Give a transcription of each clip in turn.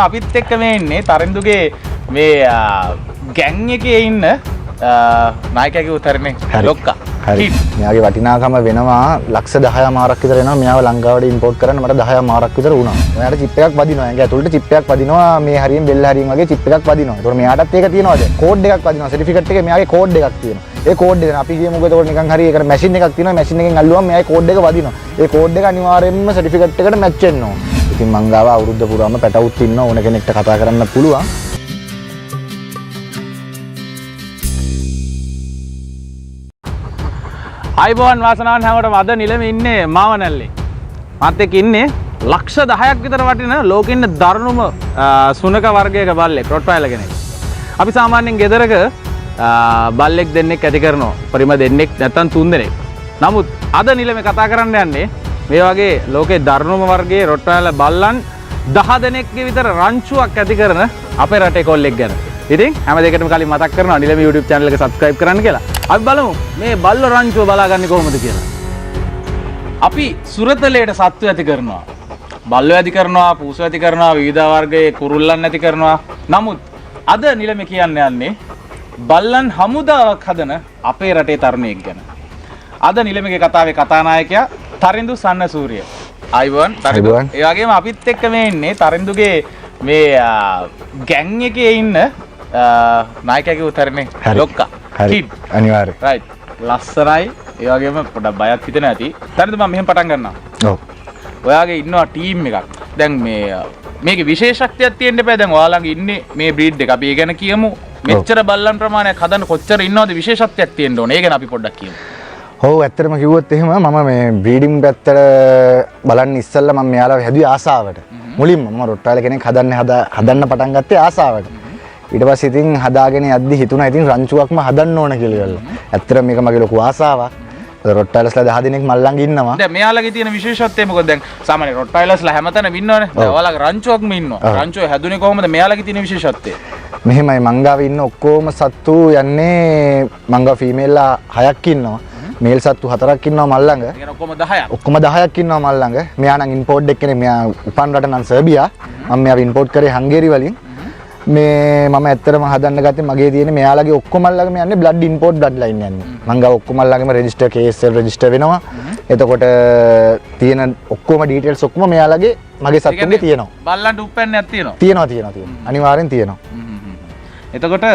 අපිත් එක්ක මේ ඉන්නේ තරින්දුගේ මේ ගැන් එකේ ඉන්න නායකයාගේ උතරනේ ලොක්කා. හරි. මෙයාගේ වටිනාකම වෙනවා ලක්ෂ 10 මාරක් විතර එනවා. මෙයාව ලංකාවට ඉම්පෝට් කරන්න මට 10 මාරක් විතර වුණා. ඔයාට චිප් එකක් වදිනවා. ඇඟ ඇතුළට චිප් එකක් වදිනවා. මේ හරියෙන් බෙල්ල හරියෙන් වගේ චිප් එකක් වදිනවා. ඒතකොට මෙයාටත් ඒක තියෙනවා දැන්. කෝඩ් එකක් වදිනවා. සර්ටිෆිකේට් එකේ මෙයාගේ කෝඩ් එකක් තියෙනවා. ඒ කෝඩ් එක අපි කියමුකෝ එතකොට නිකන් හරි ඒකට මැෂින් එකක් තියෙනවා. මැෂින් එකෙන් අල්ලුවම මෙයාගේ කෝඩ් එක වදිනවා. ඒ කෝඩ් එක අනිවාර්යයෙන්ම සර්ටිෆිකේට් එකට මැච් වෙන්න ඕන. ඉතින් මං ගාව අවුරුද්ද පුරාම පැටවුත් ඉන්න ඕන කෙනෙක්ට කතා කරන්න පුළුවන්. අයිබෝන් වාසනාවන් හැමෝටම අද නිලම ඉන්නේ මාවනැල්ලේ. මාත් එක්ක ඉන්නේ ලක්ෂ 10ක් විතර වටින ලෝකෙ ඉන්න දරුණුම සුනක වර්ගයක බල්ලෙක් රොට්වයිලර් කෙනෙක්. අපි සාමාන්‍යයෙන් ගෙදරක බල්ලෙක් දෙන්නෙක් ඇති කරනවා. පරිම දෙන්නෙක් නැත්නම් තුන් දෙනෙක්. නමුත් අද නිලමේ කතා කරන්න යන්නේ මේ වගේ ලෝකේ දරුණුම වර්ගයේ රොට්වයිලර් බල්ලන් 10 දෙනෙක්ගේ විතර රංචුවක් ඇති කරන අපේ රටේ කොල්ලෙක් ගැන. ඉතින් හැම දෙයකටම කලින් මතක් කරනවා නිලම YouTube channel එක subscribe කරන්න කියලා. අපි බලමු මේ බල්ලෝ රංචුව බලාගන්නේ කොහොමද කියලා. අපි සුරතලයට සත්තු ඇති කරනවා. බල්ලෝ ඇති කරනවා, පූසෝ ඇති කරනවා, විවිධ වර්ගයේ කුරුල්ලන් ඇති කරනවා. නමුත් අද නිලමේ කියන්න යන්නේ බල්ලන් හමුදාවක් හදන අපේ රටේ තරුණයෙක් ගැන. අද නිලමගේ කතාවේ කතානායකයා තරිඳු සන්නසූරිය. ආයිබෝන් තරිඳු. ආයුබෝවන්. ඒ වගේම අපිත් එක්ක මේ ඉන්නේ තරිඳුගේ මේ ගැන් එකේ ඉන්න නායකයාගේ උතරනේ ලොක්කා. හරි. කිඩ්. අනිවාර්යයෙන්. රයිට්. ලස්සනයි. ඒ වගේම පොඩක් බයක් හිතෙනවා ඇති. තරිඳු මම මෙහෙම පටන් ගන්නවා. ඔව්. ඔයාගේ ඉන්නවා ටීම් එකක්. දැන් මේ මේකේ විශේෂත්වයක් තියෙන්න එපා. දැන් ඔයා ළඟ ඉන්නේ මේ බ්‍රීඩ් එක. අපි ඒ ගැන කියමු. මෙච්චර බල්ලන් ප්‍රමාණයක් හදන්න කොච්චර ඉන්නවද විශේෂත්වයක් තියෙන්න ඕනේ. ඒ ගැන අපි පොඩ්ඩක් කියමු. ඔව්, ඇත්තටම කිව්වොත් එහෙම මම මේ බ්‍රීඩින් පැත්තට බලන්න ඉස්සෙල්ලා මම මෙයාලා හැදුවේ ආසාවට. මුලින්ම මම රොට්වයිලර් කෙනෙක් හදන්න පටන් ගත්තේ ආසාවට. ඊට පස්සේ ඉතින් හදාගෙන යද්දි හිතුණා ඉතින් රංචුවක්ම හදන්න ඕන කියලා ඉවරලා. ඇත්තටම මේක මගේ ලොකු ආසාවක්. රොට්වයිලර්ස්ලා 10 දෙනෙක් මල් ළඟ ඉන්නවා. දැන් මෙයාලගේ තියෙන විශේෂත්වය මොකද? දැන් සාමාන්‍ය රොට්වයිලර්ස්ලා හැමතැනම ඉන්නවනේ. දැන් ඔයාලගේ රංචුවක්ම ඉන්නවා. රංචුව හැදුනේ කොහොමද? මෙයාලගේ තියෙන විශේෂත්වය? මෙහෙමයි, මං ගාව ඉන්න ඔක්කොම සත්තු යන්නේ මං ගාව ෆීමේල්ලා 6ක් ඉන්නවා. මේල් සත්තු 4ක් ඉන්නවා මල් ළඟ. ඒ කියන්නේ ඔක්කොම 10ක්. ඔක්කොම 10ක් ඉන්නවා මල් ළඟ. මෙයා නම් ඉම්පෝට් එක්කෙනෙක්. මෙයා උපන් රට නම් සර්බියා. මම මෙයාව ඉම්පෝට් කරේ හංගේරි වලින්. මේ මම ඇත්තටම හදන්න ගත්තේ මගේ තියෙන මෙයාලගේ ඔක්කොම ළඟම යන්නේ බ්ලඩ් ඉම්පෝට් බ්ලඩ් ලයින් යන්නේ. මං ගාව ඔක්කොම ළඟම රෙජිස්ටර් KSL register වෙනවා. එතකොට තියෙන ඔක්කොම ඩීටේල්ස් ඔක්කොම මෙයාලගේ මගේ සත්තුන්ගේ තියෙනවා. බල්ලන්ට උප්පැන්නයක් තියෙනවා. තියෙනවා තියෙනවා තියෙනවා. අනිවාර්යෙන් තියෙනවා. එතකොට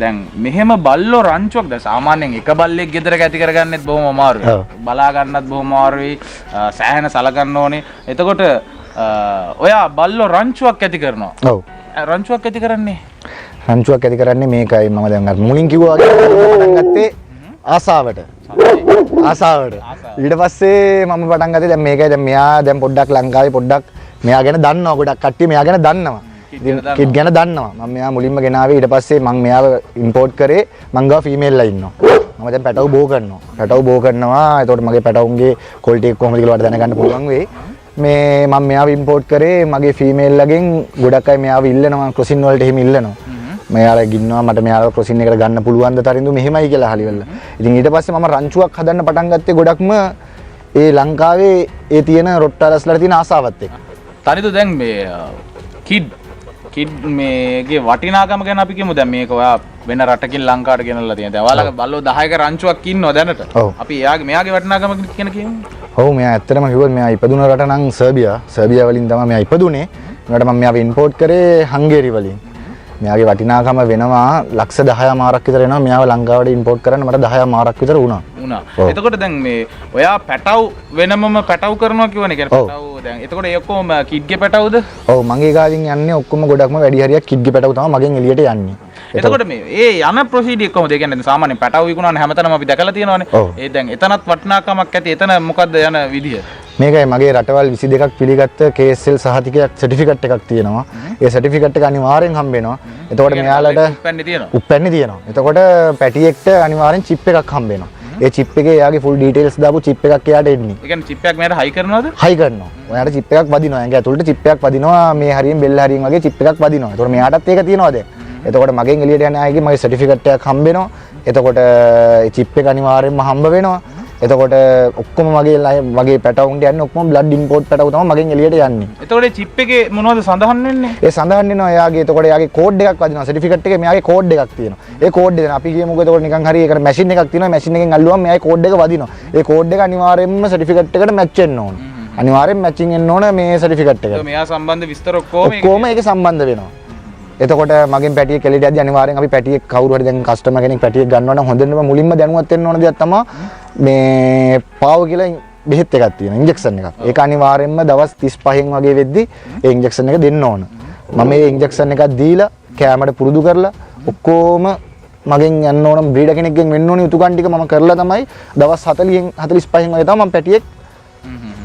දැන් මෙහෙම බල්ලෝ රංචුවක් දැන් සාමාන්‍යයෙන් එක බල්ලෙක් ගෙදරක ඇති කරගන්නෙත් බොහොම අමාරුයි. බලා ගන්නත් බොහොම අමාරුයි. සෑහෙන සලකන්න ඕනේ. එතකොට ඔයා බල්ලෝ රංචුවක් ඇති කරනවා. ඔව්. රංචුවක් ඇති කරන්නේ? රංචුවක් ඇති කරන්නේ මේකයි මම දැන් අර මුලින් කිව්වා වගේ පටන් ගත්තේ ආසාවට. ආසාවට. ඊට පස්සේ මම පටන් ගත්තේ දැන් මේකයි. දැන් මෙයා දැන් පොඩ්ඩක් ලංකාවේ පොඩ්ඩක් මෙයා ගැන දන්නවා. ගොඩක් කට්ටිය මෙයා ගැන දන්නවා. කිඩ් ගැන දන්නවා. මම මෙයා මුලින්ම ගෙනාවේ. ඊට පස්සේ මං මෙයාව ඉම්පෝට් කරේ. මං ගාව ෆීමේල්ලා ඉන්නවා. මම දැන් පැටවු බෝ කරනවා. පැටවු බෝ කරනවා. එතකොට මගේ පැටවුන්ගේ ක්වොලිටි එක කොහොමද කියලා ඔයාලට දැනගන්න පුළුවන් වෙයි. මේ මම මෙයාව ඉම්පෝට් කරේ මගේ ෆීමේල්ලාගෙන් ගොඩක් අය මෙයාව ඉල්ලනවා. ක්‍රොසින් වලට එහෙම ඉල්ලනවා. මෙයාලා ගින්නවා මට මෙයාව ක්‍රොසින් එකට ගන්න පුළුවන් ද තරින්දු මෙහෙමයි කියලා අහලිවල. ඉතින් ඊට පස්සේ මම රංචුවක් හදන්න පටන් ගත්තේ ගොඩක්ම ඒ ලංකාවේ ඒ තියෙන රොට්වයිලර්ස්ලාට තියෙන ආසාවත් එක්ක. තරිඳු දැන් මේ කිඩ් කිඩ් මේගේ වටිනාකම ගැන අපි කියමු. දැන් මේක ඔයා වෙන රටකින් ලංකාවට ගෙනල්ලා තියෙන. දැන් ඔයාලගේ බල්ලෝ 10ක රංචුවක් ඉන්නවා දැනට. අපි එයාගේ මෙයාගේ වටිනාකම ගැන කියමු. ඔව්, මෙයා ඇත්තටම කිව්වොත් මෙයා ඉපදුන රට නම් සර්බියා. සර්බියා වලින් තමයි මෙයා ඉපදුනේ. උනාට මම මෙයාව ඉම්පෝට් කරේ හංගේරි වලින්. මෙයාගේ වටිනාකම වෙනවා ලක්ෂ 10 මාරක් විතර එනවා. මෙයාව ලංකාවට ඉම්පෝට් කරන්න මට 10 මාරක් විතර වුණා. වුණා. එතකොට දැන් මේ ඔයා පැටව් වෙනමම පැටව් කරනවා කියවනේ. කියන්නේ පැටව් දැන් එතකොට ඒ ඔක්කොම කිඩ්ගේ පැටව්ද? ඔව්, මගේ ගාවින් යන්නේ ඔක්කොම ගොඩක්ම වැඩි හරියක් කිඩ්ගේ පැටව් තමයි මගෙන් එළියට යන්නේ. එතකොට මේ ඒ යන ප්‍රොසීඩියර් කොහොමද? ඒ කියන්නේ සාමාන්‍යයෙන් පැටව් විකුණන හැමතැනම අපි දැකලා තියෙනවානේ. ඒ දැන් එතනත් වටිනාකමක් ඇති. එතන මොකද්ද යන විදිය? මේකයි මගේ රටවල් 22ක් පිළිගත්ත KSL සහතිකයක් සර්ටිෆිකේට් එකක් තියෙනවා. ඒ සර්ටිෆිකේට් එක අනිවාර්යෙන් හම්බ වෙනවා. එතකොට මෙයාලට උප්පැන්නේ තියෙනවා. උප්පැන්නේ තියෙනවා. එතකොට පැටියෙක්ට අනිවාර්යෙන් චිප් එකක් හම්බ වෙනවා. ඒ චිප් එකේ එයාගේ ෆුල් ඩීටේල්ස් දාපු චිප් එකක් එයාට එන්නේ. ඒ කියන්නේ චිප් එකක් මෙයාට හයි කරනවද? හයි කරනවා. ඔයාට චිප් එකක් වදිනවා. ඇඟ ඇතුළට චිප් එකක් වදිනවා. මේ හරියෙන් බෙල්ල හරියෙන් වගේ චිප් එකක් වදිනවා. එතකොට මෙයාටත් ඒක තියෙනවා දැන්. එතකොට මගෙන් එළියට යන අයගේ මගේ සර්ටිෆිකේට් එකක් හම්බ වෙනවා. එතකොට ඒ චිප් එක අනිවාර්යෙන්ම හම්බ වෙනවා. එතකොට ඔක්කොම මගේ මගේ පැටවුන්ට යන්නේ ඔක්කොම බ්ලඩ් ඉම්පෝට් පැටවු තමයි මගෙන් එළියට යන්නේ. එතකොට ඒ චිප් එකේ මොනවද සඳහන් වෙන්නේ? ඒ සඳහන් වෙනවා එයාගේ, එතකොට එයාගේ කෝඩ් එකක් වදිනවා. සර්ටිෆිකේට් එකේ මෙයාගේ කෝඩ් එකක් තියෙනවා. ඒ කෝඩ් එක අපි කියමුකෝ, එතකොට නිකන් හරි ඒකට මැෂින් එකක් තියෙනවා. මැෂින් එකෙන් අල්ලුවම මෙයාගේ කෝඩ් එක වදිනවා. ඒ කෝඩ් එක අනිවාර්යයෙන්ම සර්ටිෆිකේට් එකට මැච් වෙන්න ඕන. අනිවාර්යෙන් මැචින් වෙන්න ඕන මේ සර්ටිෆිකේට් එකට. මෙයා සම්බන්ධ විස්තර ඔක්කොම ඔක්කොම ඒක සම්බන්ධ වෙනවා. එතකොට මගෙන් පැටියෙක් එළියට යද්දි අනිවාර්යෙන් අපි පැටියෙක් කවුරු හරි දැන් කස්ටමර් කෙනෙක් පැටියෙක් ගන්නවා නම් හොඳටම මුලින්ම දැනුවත් වෙන්න ඕන දෙයක් තමයි මේ පාව කියලා බෙහෙත් එකක් තියෙනවා, ඉන්ජෙක්ෂන් එකක්. ඒක අනිවාර්යෙන්ම දවස් 35න් වගේ වෙද්දි ඒ ඉන්ජෙක්ෂන් එක දෙන්න ඕන. මම මේ ඉන්ජෙක්ෂන් එකක් දීලා කෑමට පුරුදු කරලා ඔක්කොම මගෙන් යන්න ඕන බ්‍රීඩර් කෙනෙක්ගෙන් වෙන්න ඕන යුතුකම් ටික මම කරලා තමයි දවස් 40න් 45න් වගේ තමයි මම පැටියෙක්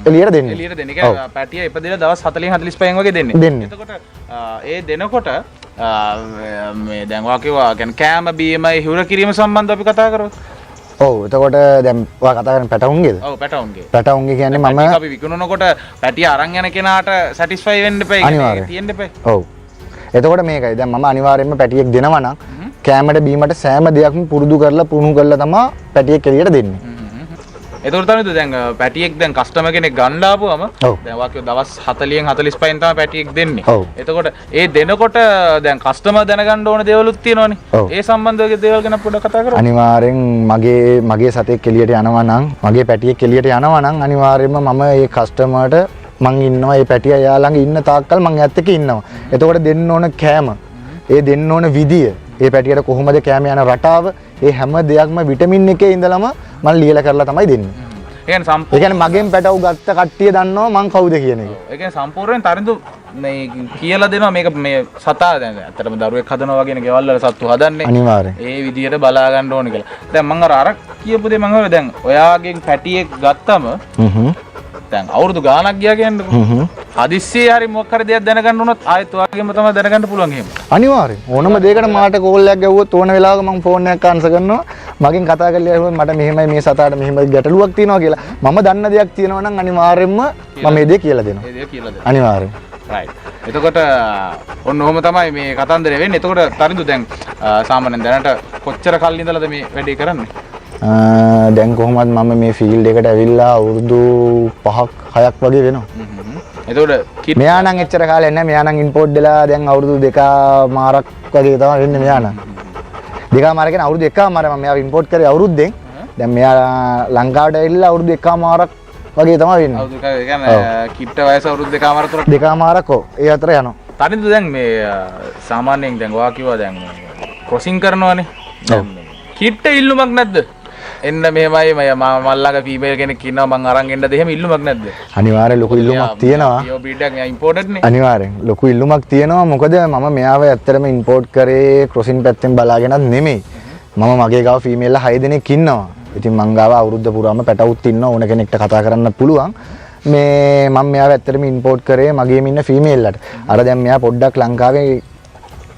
එළියට දෙන්නේ. එළියට දෙන්නේ. ඒ කියන්නේ පැටිය ඉපදෙලා දවස් 40 45න් වගේ දෙන්නේ. දෙන්නේ. එතකොට ඒ දෙනකොට මේ දැන් ඔයා කිව්වා කියන්නේ කෑම බීම හිර කිරීම සම්බන්ධව අපි කතා කරොත්. ඔව්, එතකොට දැන් ඔයා කතා කරන්නේ පැටවුන්ගේද? ඔව්, පැටවුන්ගේ. පැටවුන්ගේ කියන්නේ මම පැටියෙක් අපි විකුණනකොට පැටිය අරන් යන කෙනාට සැටිස්ෆයි වෙන්න එපා. ඒ කියන්නේ ඒක තියෙන්න එපා. ඔව්. එතකොට මේකයි දැන් මම අනිවාර්යයෙන්ම පැටියෙක් දෙනවා නම් කෑමට බීමට සෑම දෙයක්ම පුරුදු කරලා පුහුණු කරලා තමයි පැටියෙක් එළියට දෙන්නේ. එතකොට තමයි දැන් පැටියෙක් දැන් කස්ටමර් කෙනෙක් ගන්න ආපුවම දැන් ඔයා කිව්ව දවස් 40න් 45න් තමයි පැටියෙක් දෙන්නේ. එතකොට ඒ දෙනකොට දැන් කස්ටමර් දැනගන්න ඕන දේවලුත් තියෙනවනේ. ඒ සම්බන්ධව දේවල් ගැන පොඩ්ඩක් කතා කරමු. අනිවාර්යෙන් මගේ මගේ සතෙක් එළියට යනවා නම්, මගේ පැටියෙක් එළියට යනවා නම් අනිවාර්යෙන්ම මම ඒ කස්ටමර්ට මං ඉන්නවා, ඒ පැටියා එයා ළඟ ඉන්න තාක්කල් මං එයාත් එක්ක ඉන්නවා. එතකොට දෙන්න ඕන කෑම, ඒ දෙන්න ඕන විදිය, ඒ පැටියට කොහොමද කෑම යන රටාව, ඒ හැම දෙයක්ම විටමින් එකේ ඉඳලම මං ලියලා කරලා තමයි දෙන්නේ. ඒ කියන්නේ ඒ කියන්නේ මගෙන් පැටවු ගත්ත කට්ටිය දන්නවා මං කවුද කියන එක. ඒ කියන්නේ සම්පූර්ණයෙන් තරිඳු මේ කියලා දෙනවා මේක මේ සතා දැන් ඇත්තටම දරුවෙක් හදනවා වගේනේ ගෙවල් වල සත්තු හදන්නේ. අනිවාර්යෙන්. ඒ විදියට බලා ගන්න ඕනේ කියලා. දැන් මං අර අර කියපු දේ මං හුවේ දැන් ඔයාගෙන් පැටියෙක් ගත්තම දැන් අවුරුදු ගාණක් ගියා කියන්නකෝ. හදිස්සියේ හරි මොකක් හරි දෙයක් දැනගන්න වුණොත් ආයෙත් ඔයාගෙන්ම තමයි දැනගන්න පුළුවන් එහෙම. අනිවාර්යෙන්. ඕනම දෙයකට මාට කෝල් එකක් ගැහුවොත් ඕන වෙලාවක මං ෆෝන් එකක් ආන්සර් කරනවා. මගෙන් කතා කරලා ඇහුවොත් මට මෙහෙමයි මේ සතාට මෙහෙම ගැටලුවක් තියෙනවා කියලා. මම දන්න දෙයක් තියෙනවා නම් අනිවාර්යෙන්ම මම මේ දේ කියලා දෙනවා. ඒ දේ කියලා දෙනවා. අනිවාර්යෙන්. රයිට්. එතකොට ඔන්න ඔහොම තමයි මේ කතන්දරය වෙන්නේ. එතකොට තරිඳු දැන් සාමාන්‍යයෙන් දැනට කොච්චර කල් ඉඳලාද මේ වැඩේ කරන්නේ? දැන් කොහොමත් මම මේ ෆීල්ඩ් එකට ඇවිල්ලා අවුරුදු 5ක් 6ක් වගේ වෙනවා. එතකොට මෙයා නම් එච්චර කාලයක් නෑ. මෙයා නම් ඉම්පෝට් වෙලා දැන් අවුරුදු 2.5ක් වගේ තමයි වෙන්නේ මෙයා නම්. 2.5 කියන්නේ අවුරුදු 1.5 මම මෙයාව ඉම්පෝට් කරේ අවුරුද්දෙන්. දැන් මෙයා ලංකාවට ඇවිල්ලා අවුරුදු 1.5ක් වගේ තමයි වෙන්නේ. අවුරුදු එක ඒ කියන්නේ කිට්ට වයස අවුරුදු 2.5 තුරක්. 2.5ක් ඔව්. ඒ අතර යනවා. තරිඳු දැන් මේ සාමාන්‍යයෙන් දැන් ඔයා කිව්වා දැන් ක්‍රොසින් කරනවනේ. ඔව්. කිට්ට ඉල්ලුමක් නැද්ද? එන්න මෙහෙමයි මම ළඟ ෆීමේල් කෙනෙක් ඉන්නවා මං අරන් එන්නද එහෙම ඉල්ලුමක් නැද්ද? අනිවාර්යෙන් ලොකු ඉල්ලුමක් තියෙනවා. පියෝ බ්‍රීඩ් එකක් මෙයා ඉම්පෝටඩ් නේ. අනිවාර්යෙන් ලොකු ඉල්ලුමක් තියෙනවා. මොකද මම මෙයාව ඇත්තටම ඉම්පෝට් කරේ ක්‍රොසින් පැත්තෙන් බලාගෙනත් නෙමෙයි. මම මගේ ගාව ෆීමේල්ලා 6 දෙනෙක් ඉන්නවා. ඉතින් මං ගාව අවුරුද්ද පුරාම පැටවුත් ඉන්නවා, ඕන කෙනෙක්ට කතා කරන්න පුළුවන්. මේ මම මෙයාව ඇත්තටම ඉම්පෝට් කරේ මගේම ඉන්න ෆීමේල්ලාට. අර දැන් මෙයා පොඩ්ඩක් ලංකාවේ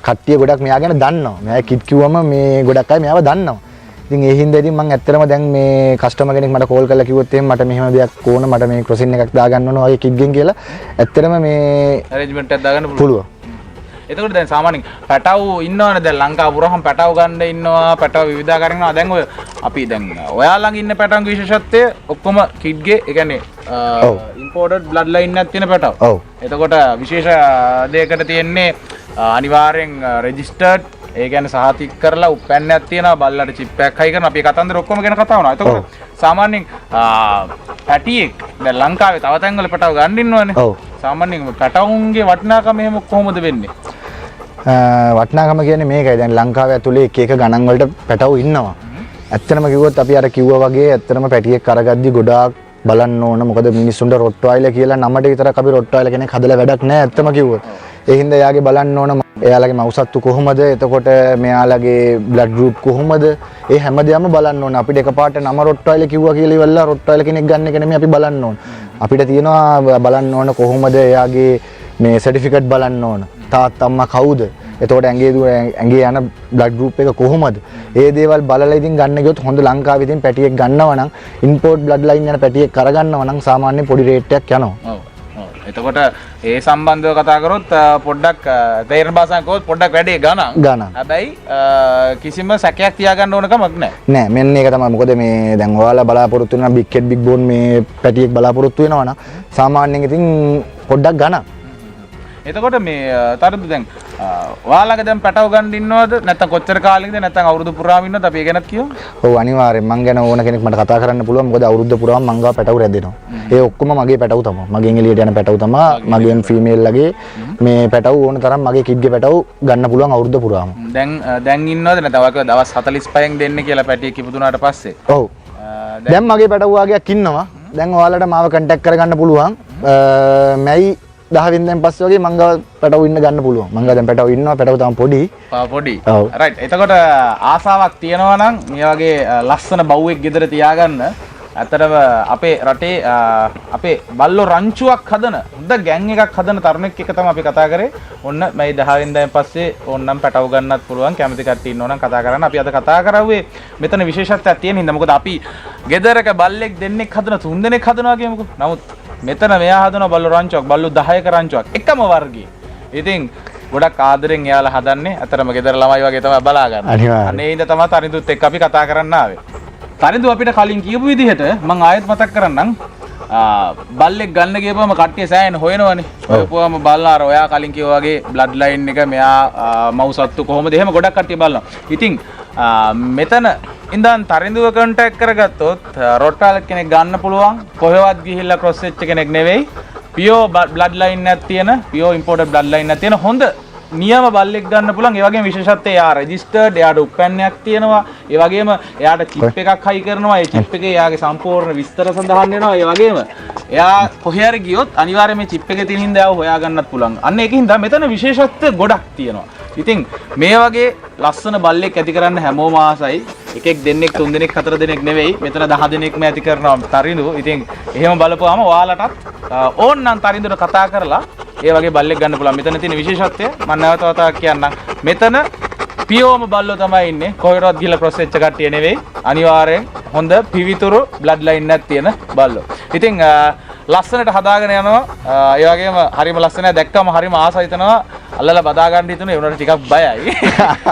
කට්ටිය ගොඩක් මෙයා ගැන දන්නවා. මෙයා කිඩ් කිව්වම මේ ගොඩක් අය මෙයාව දන්නවා. ඉතින් ඒ හින්දා ඉතින් මං ඇත්තටම දැන් මේ කස්ටමර් කෙනෙක් මට කෝල් කරලා කිව්වොත් එහෙම මට මෙහෙම දෙයක් ඕන, මට මේ ක්‍රොසින් එකක් දාගන්න ඕන වගේ කිඩ්ගෙන් කියලා ඇත්තටම මේ ඇරේන්ජ්මන්ට් එකක් දාගන්න පුළුවන්. එතකොට දැන් සාමාන්‍යයෙන් පැටව් ඉන්නවනේ දැන් ලංකාව පුරාම පැටව් ගන්න ඉන්නවා, පැටව් විවිධාකාර ඉන්නවා. දැන් ඔය අපි දැන් ඔයා ළඟ ඉන්න පැටවුන්ගේ විශේෂත්වය ඔක්කොම කිඩ්ගේ, ඒ කියන්නේ ඉම්පෝටඩ් බ්ලඩ් ලයින් එකක් තියෙන පැටව්. එතකොට විශේෂ දෙයකට තියෙන්නේ අනිවාර්යෙන් රෙජිස්ටර්ඩ්, ඒ කියන්නේ සහතික කරලා උප්පැන්නයක් තියෙනවා, බල්ලට චිප් එකක් හයි කරනවා. අපි ඒ කතන්දර ඔක්කොම ගැන කතා වුණා. එතකොට සාමාන්‍යයෙන් පැටියෙක් දැන් ලංකාවේ තව තැන්වල පැටව් ගන්න ඉන්නවනේ. සාමාන්‍යයෙන් පැටවුන්ගේ වටිනාකම එහෙම කොහොමද වෙන්නේ? වටිනාකම කියන්නේ මේකයි. දැන් ලංකාවේ ඇතුලේ එක එක ගණන් වලට පැටවු ඉන්නවා. ඇත්තටම කිව්වොත් අපි අර කිව්වා වගේ ඇත්තටම පැටියෙක් අරගද්දි ගොඩාක් බලන්න ඕන. මොකද මිනිස්සුන්ට රොට්වයිලර් කියලා නමට විතරක් අපි රොට්වයිලර් කෙනෙක් හදලා වැඩක් නෑ ඇත්තම කිව්වොත්. ඒ හින්දා එයාගේ බලන්න ඕන එයාලගේ මව්සත්තු කොහොමද, එතකොට මෙයාලගේ බ්ලඩ් ගෲප් කොහොමද, ඒ හැම දෙයක්ම බලන්න ඕන. අපිට එකපාරට නම රොට්වයිලර් කිව්වා කියලා ඉවරලා රොට්වයිලර් කෙනෙක් ගන්න එක නෙමෙයි අපි බලන්න ඕන. අපිට තියෙනවා බලන්න ඕන කොහොමද එයාගේ මේ සර්ටිෆිකේට් බලන්න ඕන, තාත්තා අම්මා කවුද, එතකොට ඇඟේ යන බ්ලඩ් ගෲප් එක කොහොමද, ඒ දේවල් බලලා ඉතින් ගන්න ගියොත් හොඳ ලංකාවේ ඉතින් පැටියෙක් ගන්නවා නම් ඉම්පෝට් බ්ලඩ් ලයින් යන පැටියෙක් කරගන්නවා නම් සාමාන්‍ය පොඩි රේට් එකක් යනවා. ඔව්. ඔව්. එතකොට ඒ සම්බන්ධව කතා කරොත් පොඩ්ඩක් තේරෙන භාෂාවෙන් කිව්වොත් පොඩ්ඩක් වැඩේ ගණන්. ගණන්. හැබැයි කිසිම සැකයක් තියාගන්න ඕන කමක් නැහැ. නෑ, මෙන්න ඒක තමයි. මොකද මේ දැන් ඔයාලා බලාපොරොත්තු වෙනවා බිග් හෙඩ් බිග් බෝන් මේ පැටියෙක් බලාපොරොත්තු වෙනවා නම් සාමාන්‍යයෙන් ඉතින් පොඩ්ඩක් ගණන්. එතකොට මේ තරිඳු දැන් ඔයාලගේ දැන් පැටව ගන්න ඉන්නවද, නැත්නම් කොච්චර කාලෙකද, නැත්නම් අවුරුදු පුරාම ඉන්නවද, අපි ඒ ගැනත් කියමු. ඔව්, අනිවාර්යෙන් මං ගැන ඕන කෙනෙක් මට කතා කරන්න පුළුවන්. මොකද අවුරුද්ද පුරාම මං ගාව පැටවු රැඳෙනවා. ඒ ඔක්කොම මගේ පැටවු තමයි. මගෙන් එළියට යන පැටවු තමයි. මගෙන් ෆීමේල් ලගේ මේ පැටවු ඕන තරම් මගේ කිඩ්ගේ පැටවු ගන්න පුළුවන් අවුරුද්ද පුරාම. දැන් දැන් ඉන්නවද, නැත්නම් ඔයා කිව්වා දවස් 45න් දෙන්න කියලා පැටියෙක් ඉපදුනාට පස්සේ? ඔව්. දැන් මගේ පැටවු වගයක් ඉන්නවා. දැන් ඔයාලට මාව කන්ටැක්ට් කරගන්න පුළුවන්. මැයි 10 වෙනිදාන් පස්සේ වගේ මං ගාව පැටවු ඉන්න ගන්න පුළුවන්. මං ගාව දැන් පැටවු ඉන්නවා. පැටවු තාම පොඩි. පොඩි. ඔව්. රයිට්. එතකොට ආසාවක් තියෙනවා නම් මේ වගේ ලස්සන බව්වෙක් ගෙදර තියාගන්න, ඇත්තටම අපේ රටේ අපේ බල්ලෝ රංචුවක් හදන හොඳ ගෑන් එකක් හදන තරුණෙක් එක්ක තමයි අපි කතා කරේ. ඔන්න මැයි 10 වෙනිදාන් පස්සේ ඕන්නම් පැටවු ගන්නත් පුළුවන්. කැමති කට්ටිය ඉන්නෝ නම් කතා කරන්න. අපි අද කතා කරවුවේ මෙතන විශේෂත්වයක් තියෙන හින්දා. මොකද අපි ගෙදරක බල්ලෙක් දෙන්නෙක් හදන, තුන් දෙනෙක් හදනවා කියමුකෝ. නමුත් මෙතන මෙයා හදන බල්ලෝ රංචුවක්, බල්ලෝ 10ක රංචුවක් එකම වර්ගයේ. ඉතින් ගොඩක් ආදරෙන් එයාලා හදන්නේ. අතරම ගෙදර ළමයි වගේ තමයි බලාගන්නේ. අනිවාර්යයෙන්. අනේ හින්දා තමයි තරිඳුත් එක්ක අපි කතා කරන්න ආවේ. තරිඳු අපිට කලින් කියපු විදිහට මං ආයෙත් මතක් කරන්නම්. බල්ලෙක් ගන්න ගියපුවම කට්ටිය සෑහෙන හොයනවනේ. හොයපුවම බලන අර ඔයා කලින් කිව්වා වගේ බ්ලඩ් ලයින් එක, මෙයා මව් සත්තු කොහොමද, එහෙම ගොඩක් කට්ටිය බලනවා. ඉතින් මෙතන ඉඳන් තරිඳුව කන්ටැක්ට් කරගත්තොත් රොට්ටාල කෙනෙක් ගන්න පුළුවන්. කොහෙවත් ගිහිල්ලා ක්‍රොස් වෙච්ච කෙනෙක් නෙවෙයි. පියෝ බ්ලඩ් ලයින් එකක් තියෙන, පියෝ ඉම්පෝටඩ් බ්ලඩ් ලයින් එකක් තියෙන හොඳ නියම බල්ලෙක් ගන්න පුළුවන්. ඒ වගේම විශේෂත්වය එයා රෙජිස්ටර්ඩ්, එයාට උප්පැන්නයක් තියෙනවා. ඒ වගේම එයාට චිප් එකක් හයි කරනවා. ඒ චිප් එකේ එයාගේ සම්පූර්ණ විස්තර සඳහන් වෙනවා. ඒ වගේම එයා කොහේ හරි ගියොත් අනිවාර්යයෙන් මේ චිප් එකේ තියෙන හින්දා එයාව හොයා ගන්නත් පුළුවන්. අන්න ඒක හින්දා මෙතන විශේෂත්ව ගොඩක් තියෙනවා. ඉතින් මේ වගේ ලස්සන බල්ලෙක් ඇති කරන්න හැමෝම ආසයි. එකෙක් දෙන්නෙක් තුන් දෙනෙක් හතර දෙනෙක් නෙවෙයි, මෙතන 10 දෙනෙක්ම ඇති කරනවා තරිඳු. ඉතින් එහෙම බලපුවාම ඔයාලටත් ඕන්නම් තරිඳුට කතා කරලා ඒ වගේ බල්ලෙක් ගන්න පුළුවන්. මෙතන තියෙන විශේෂත්වය මම නැවත වතාවක් කියන්නම්. මෙතන පියෝම බල්ලෝ තමයි ඉන්නේ. කොහෙටවත් ගිහලා ක්‍රොස් වෙච්ච කට්ටිය නෙවෙයි. අනිවාර්යෙන් හොඳ පිවිතුරු බ්ලඩ් ලයින් එකක් තියෙන බල්ලෝ. ඉතින් ලස්සනට හදාගෙන යනවා. ඒ වගේම හරිම ලස්සනයි. දැක්කම හරිම ආසයි හිතෙනවා. අල්ලලා බදා ගන්න හිතුණා. ඒ වුණාට ටිකක් බයයි.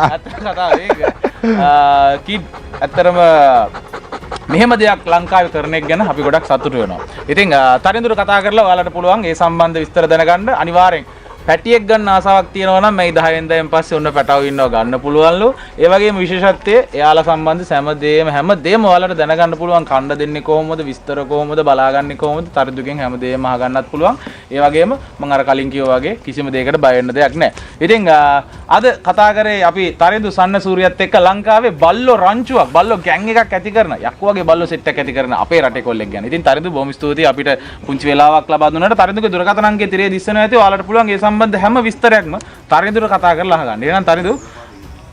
ඇත්ත කතාව ඒක. කිඩ් ඇත්තටම මෙහෙම දෙයක් ලංකාවේ කරන එක ගැන අපි ගොඩක් සතුටු වෙනවා. ඉතින් තරිඳුර කතා කරලා ඔයාලට පුළුවන් ඒ සම්බන්ධ විස්තර දැනගන්න. අනිවාර්යෙන් පැටියෙක් ගන්න ආසාවක් තියෙනවා නම් මේ 10 වෙනිදායින් පස්සේ ඔන්න පැටවු ඉන්නවා ගන්න පුළුවන්ලු. ඒ වගේම විශේෂත්වය එයාලා සම්බන්ධ හැම දෙයක්ම ඔයාලට දැනගන්න පුළුවන්. කණ්ඩ දෙන්නේ කොහොමද, විස්තර කොහොමද, බලාගන්නේ කොහොමද, තරිඳුගෙන් හැම දෙයක්ම අහගන්නත් පුළුවන්. ඒ වගේම මම අර කලින් කිව්වා වගේ කිසිම දෙයකට බය වෙන්න දෙයක් නැහැ. ඉතින් අද කතා කරේ අපි තරිඳු සන්න සූරියත් එක්ක ලංකාවේ බල්ලෝ රංචුවක්, බල්ලෝ ගෑන් එකක් ඇති කරන, යක්කු වගේ බල්ලෝ සෙට් එකක් ඇති කරන අපේ රටේ කොල්ලෙක් ගැන. ඉතින් තරිඳු බොහොම ස්තුතියි අපිට පුංචි වෙලාවක් ලබා දුන්නාට. තරිඳුගේ දුරකථන අංකය තිරයේ දිස්සනවා ඇති. ඔයාලට පුළුවන් ඒ සම්බන්ධ හැම විස්තරයක්ම තරිඳුට කතා කරලා අහගන්න. එහෙනම් තරිඳු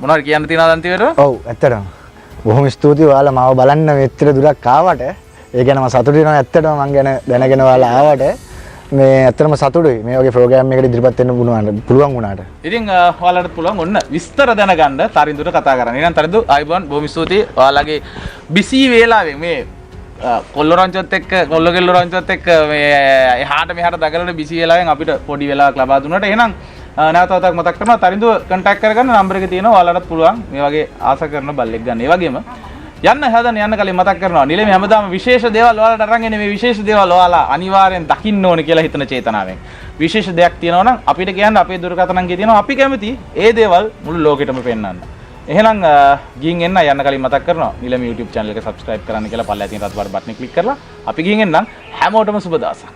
මොනවද කියන්න තියෙනවද අන්තිමට? ඔව්, ඇත්තටම බොහොම ස්තුතියි ඔයාලා මාව බලන්න මෙච්චර දුරක් ආවට. ඒ ගැන මම සතුටු වෙනවා. ඇත්තටම මං ගැන දැනගෙන ඔයාලා ආවට මේ ඇත්තටම සතුටුයි මේ වගේ ප්‍රෝග්‍රෑම් එකකට ඉදිරිපත් වෙන්න පුළුවන් වුණාට. ඉතින් ඔයාලට පුළුවන් ඔන්න විස්තර දැනගන්න තරිඳුට කතා කරන්න. එහෙනම් තරිඳු ආයිබෝන්, බොහොම ස්තුතියි ඔයාලගේ බිසී වේලාවෙන් මේ කොල්ලෝ රංචුවත් එක්ක, කොල්ලෝ කෙල්ලෝ රංචුවත් එක්ක මේ එහාට මෙහාට දඟලන බිසී වේලාවෙන් අපිට පොඩි වෙලාවක් ලබා දුන්නාට. එහෙනම් නැවත වතාවක් මතක් කරනවා තරිඳුව කන්ටැක්ට් කරගන්න නම්බර් එක තියෙනවා. ඔයාලටත් පුළුවන් මේ වගේ ආස කරන බල්ලෙක් ගන්න. ඒ වගේම යන්න හදන යන්න කලින් මතක් කරනවා නිලමේ හැමදාම විශේෂ දේවල් ඔයාලට අරන් එන්නේ. මේ විශේෂ දේවල් ඔයාලා අනිවාර්යෙන් දකින්න ඕනේ කියලා හිතන චේතනාවෙන්. විශේෂ දෙයක් තියෙනවා නම් අපිට කියන්න, අපේ දුරකථන අංකය තියෙනවා. අපි කැමති ඒ දේවල් මුළු ලෝකෙටම පෙන්වන්න. එහෙනම් ගිහින් එන්න යන්න කලින් මතක් කරනවා නිලමේ YouTube channel එක subscribe කරන්න කියලා පල්ලෙහා තියෙන රතු පාට බටන් එක ක්ලික් කරලා අපි ගිහින් එන්නම්. හැමෝටම සුබ දවසක්.